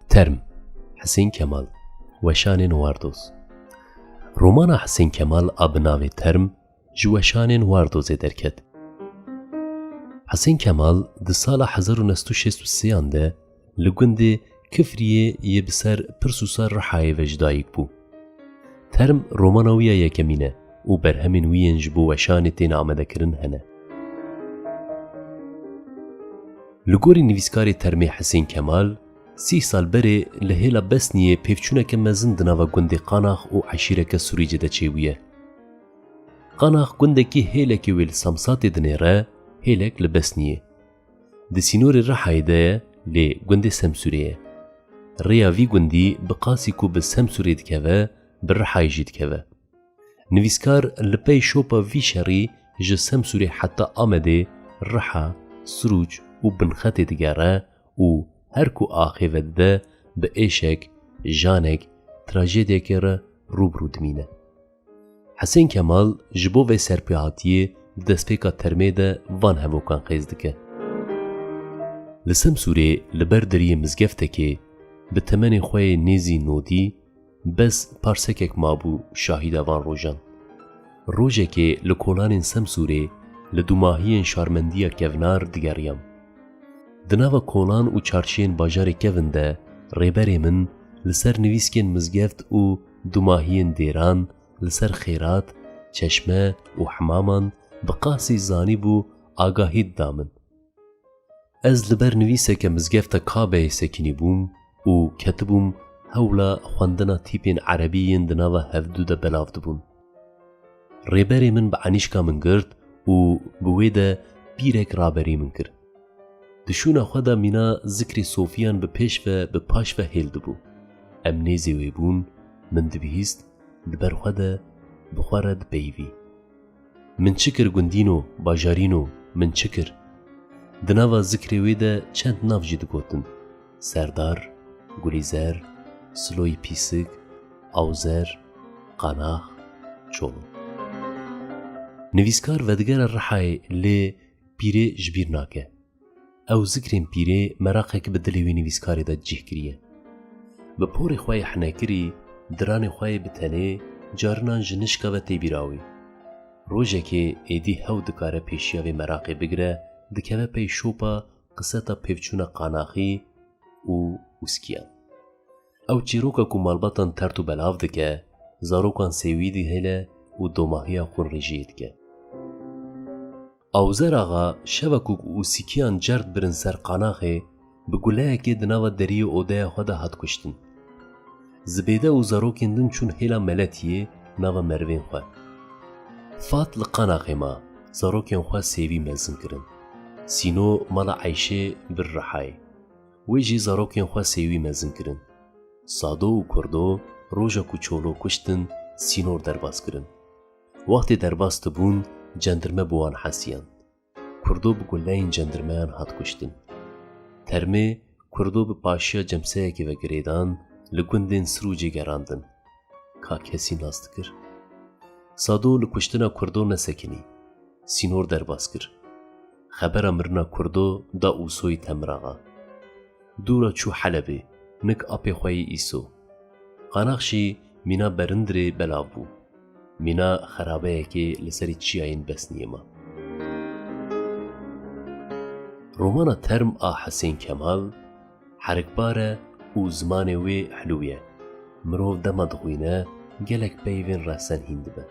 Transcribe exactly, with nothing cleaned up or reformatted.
Term, Hisên Kemal, Weşanên Wardoz. Romana Hisên Kemal a bi navê Term ji Weşanên Wardozê derket. Hisên Kemal di sala hezar û neh sed û şêst û sêyan de li gundê Kifriyê yê bi ser Pirsûsa Rihayê ve ji dayik bû. Term romana wî ya yekemîn e û berhemên wî yên ji bo weşanê tên amadekirin hene. Li gorî nivîskarê Termê Hisên Kemal, sî sal berê li hêla Besniyê pêvçûneke mezin di nava gundê Qanax û eşîreke Sûrîcê de çêbûye. Qanax gundekî hêlekê wê li Samsatê dinêre, hêlek li Besniyê. Di sînorê Rihayê de ye, lê gundê Semsûrê ye. Rêya vî gundî bi qasî ku bi Semsûrê dikeve, bi Rihayê jî dikeve. Nivîskar li pey şopa vî şerî ji Semsûrê heta Amedê, Riha, Sirûc û Binxetê digere û her ku axê vedide bi êşek, janek, trajediyekê re rû bi rû dimîne. Hisên Kemal ji bo vê serpêhatiyê di destpêka termê de van hevokan qêz dike. Li Semsûrê li ber deriyê mizgeftekê bi temenê xwe yê nêzî nodî bes parsekek mabû şahîda van rojan. Rojekê li kolanên Semsûrê li dûmahiyên şarmendiya kevnar digeriyam. Di nava kolan û çarşiyên bajarê kevin de rêberê min li ser nivîskên mizgeft û dûmahiyên dêran, li ser xêrat, çeşme û hemaman bi qasî zanîbû agahî dida min. Ez li ber nivîseke mizgefta Kabeyê sekinî bûm û ketibûm hewla xwendina tîpên erebî yên di nava hevdû de belav dibûn. Rêberê min bi enîşka min girt û bi wê de pîrek raberî min kir. Di şûna xwe de mîna zikrê sofiyan bi pêş ve, bi paş ve hêl dibû. Em nêzê wê bûn, min dibihîst, di ber xwe de bi xwe re dipeyivî. Min çi kir gundîno, bajarîno, min çi kir? Di nava zikrê wê de çend nav jî digotin. Serdar, Gulîzer, Siloyî Pîsik, Awzer, Qanax, Çolo. Nivîskar vedigere Rihayê lê pîrê ji bîr nake. Ew zikrên pîrê meraqek bi dilê wî nivîskarê de cih kiriye. Bi porê xwe yê henekirî, diranê xwe yê bi tenê, carinan ji nişka ve tê bîra wî. Rojekê êdî hew dikare pêşiya vê meraqê bigire, dikeve pey şopa qiseta pêvçûna Qanaxî û Ûskiyan. Ew çîroka ku malbatan tert û belav dike, zarokan sêwî dihêle û domahiya xwe rêjiyê dike. Awzer Axa şeva ku Ûsikiyan cerd birin ser Qanaxê, bi guleyekê di nava deriyê odeya xwe de hat kuştin. Zibêde û zarokên din çûn hêla Meletiyê nava merivên xwe. Fat li Qanaxê ma, zarokên xwe sêwî mezin kirin. Sîno mala Eyşê bir Rihayê. Wê jî zarokên xwe sêwî mezin kirin. Sado û Kurdo roja ku Çolo kuştin, sînor derbas kirin. Wextê derbas dibûn, cendirme bi wan hesiyan. Kurdo bi guleyên cendirmeyan hat kuştin. Termê Kurdo bi paşiya cemseyekê ve girêdan, li gundên Sirûcê gerandin. Ka kesî nas dikir. Sado li kuştina Kurdo nesekinî. Sînor derbas kir. Xebera mirina Kurdo da Ûsoyî Temiraxa. Dûra çû Helebê, nik apê xwe yê Îso. Qanax jî mîna Berindirê belav bû. Mîna xerabeyekê li serî çiyayên Besniyê ma. Romana Term a Hisên Kemal, herikbar e û zimanê wê hilû ye. Mirov dema dixwîne, gelek peyvên resen hîn dibe.